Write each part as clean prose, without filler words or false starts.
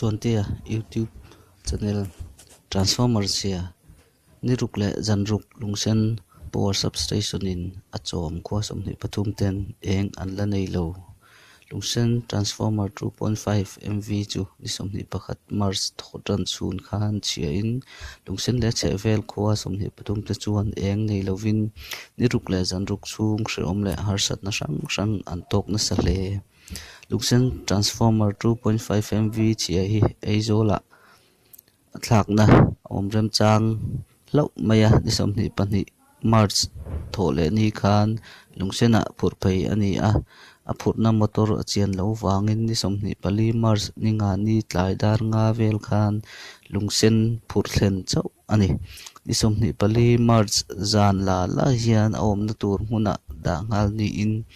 Chhuantea YouTube channel Transformer chhia ni ruk leh zan ruk Lungsen Power Substation in a chawm khua 23 ten eng an la nei lo. Lungsen Transformer 2.5 MV chu ni 21 March thawh tan chhun khan chhia in Lungsen leh chhehvel khua 23 te chuan eng nei lovin ni ruk leh zan ruk chhung hrehawm leh harsatna hrang hrang an tawk nasa hle. Lungsen Transformer 2.5 MV chhia hi Aizawlah a thlakna a awm remchang hlauh mai a, ni 22 March thawh leh ni khan Lungsenah phurh phei a ni a, a phurhna motor a chian loh vangin ni 24 March ni nga ni tlai dar nga vel khan Lungsen phurh thlen chauh a ni. Ni 24 March zan la la hian a awmna tur hmunah dah nghal niin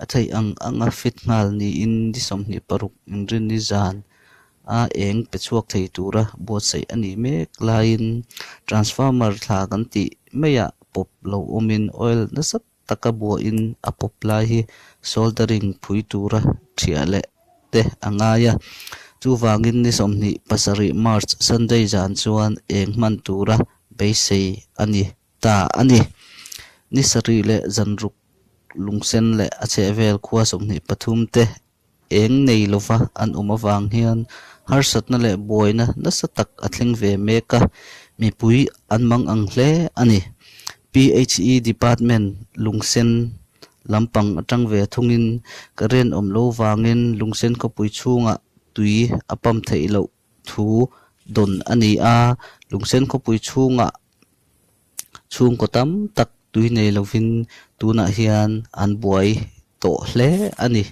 a theih ang anga fit nghal niin ni 26 inrinni zan a eng pe chhuak thei tura buatsaih a nih mek laiin transformer thla kan tih maiah pawp lo awmin oil nasa taka buahin a pawp lai hi soldering phui tura thiah leh te a ngai a. Chuvangin ni 27 March Sunday zan chuan eng hman tura beisei a ni ta a ni. Ni sarih leh zan ruk Lungsen leh a chhehvel khua 23 te eng nei lova an awm avang hian harsatna leh buaina nasa tak a thleng ve mek a, mipui an mang ang hle a ni. PHE Department Lungsen lampang atang ve thungin current awm lo vangin Lungsen khawpui chhungah tui a pump theih loh thu dawn a ni a, Lungsen khawpui chhungah chhungkaw tam tak tui nei lovin tunah hian an buai tawh hle a ni.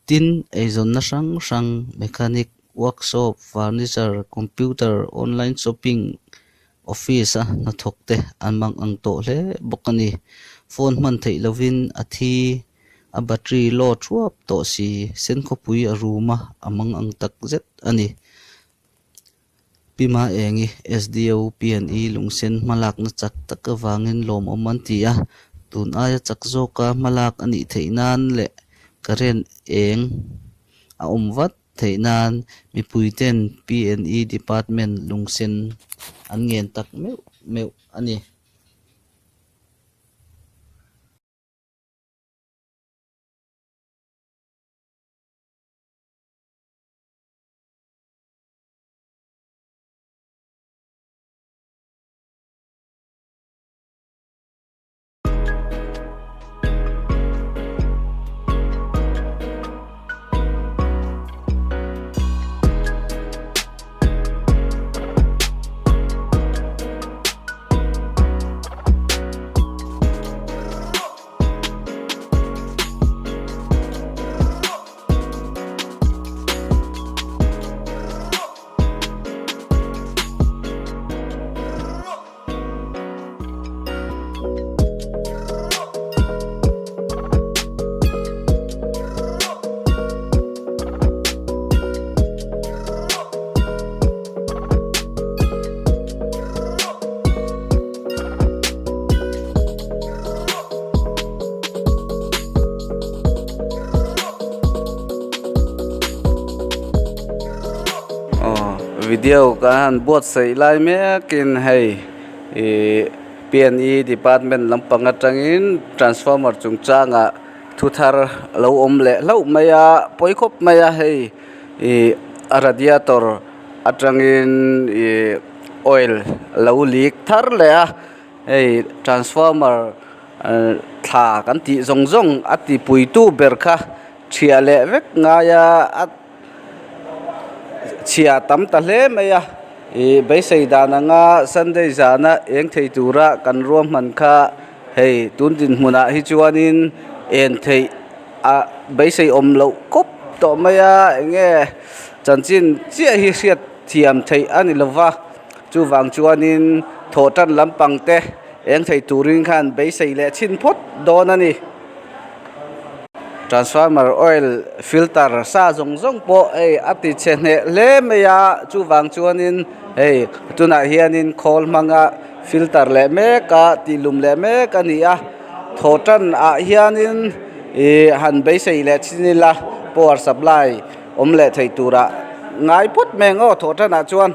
Tin, eizawnna hrang hrang mechanic, workshop, furniture, computer, online shopping, office a hnathawk te an mang ang tawh hle bawk a ni. Phone hman theih lovin a thi, a battery low thuap tawh si, sen khawpui a rum a, a mang ang tak zet a ni. Pi Maengi, SDO, P&E Lungsen hmalakna chak tak avangin lawmawm an ti a, tun aia chak zawka hmalak a nih theih nan leh current eng a awm vat theih nan mipuiten P&E Department Lungsen an ngen tak meuh meuh a ni. Video ka han buatsaih lai mekin hei ih P&E department lampang atangin transformer chungchangah thu thar a lo awm leh hlauh mai a pawi khawp mai a hei ih a radiator atangin ih oil a lo leak thar leh a hei transformer thla kan tih zawng zawng a ti pui tu ber kha thiah leh vek ngai a a chhia tam ta hle mai a ih beisei dan anga sunday zana eng thei tura kan ruahman kha hei tun dinhmunah hi chuanin en theih a beisei awm loh kawp tawh mai a eng nge chanchin chiah hi hriat thiam theih a ni lova chuvang chuanin thawh tan lampang te eng thei turin khan beisei leh chhin phawt dawn a ni. Transformer oil filter sa zawng zawng pawh hei a ti chhe hneh hle mai a chuvang chuanin hei tunah hianin khawl hmanga filter leh mek a tih lum leh mek a ni a thaw tan ah hianin ih han beisei leh chin ila power supply awm leh thei turah ngai phawt mai ang aw thawh thanah chuan.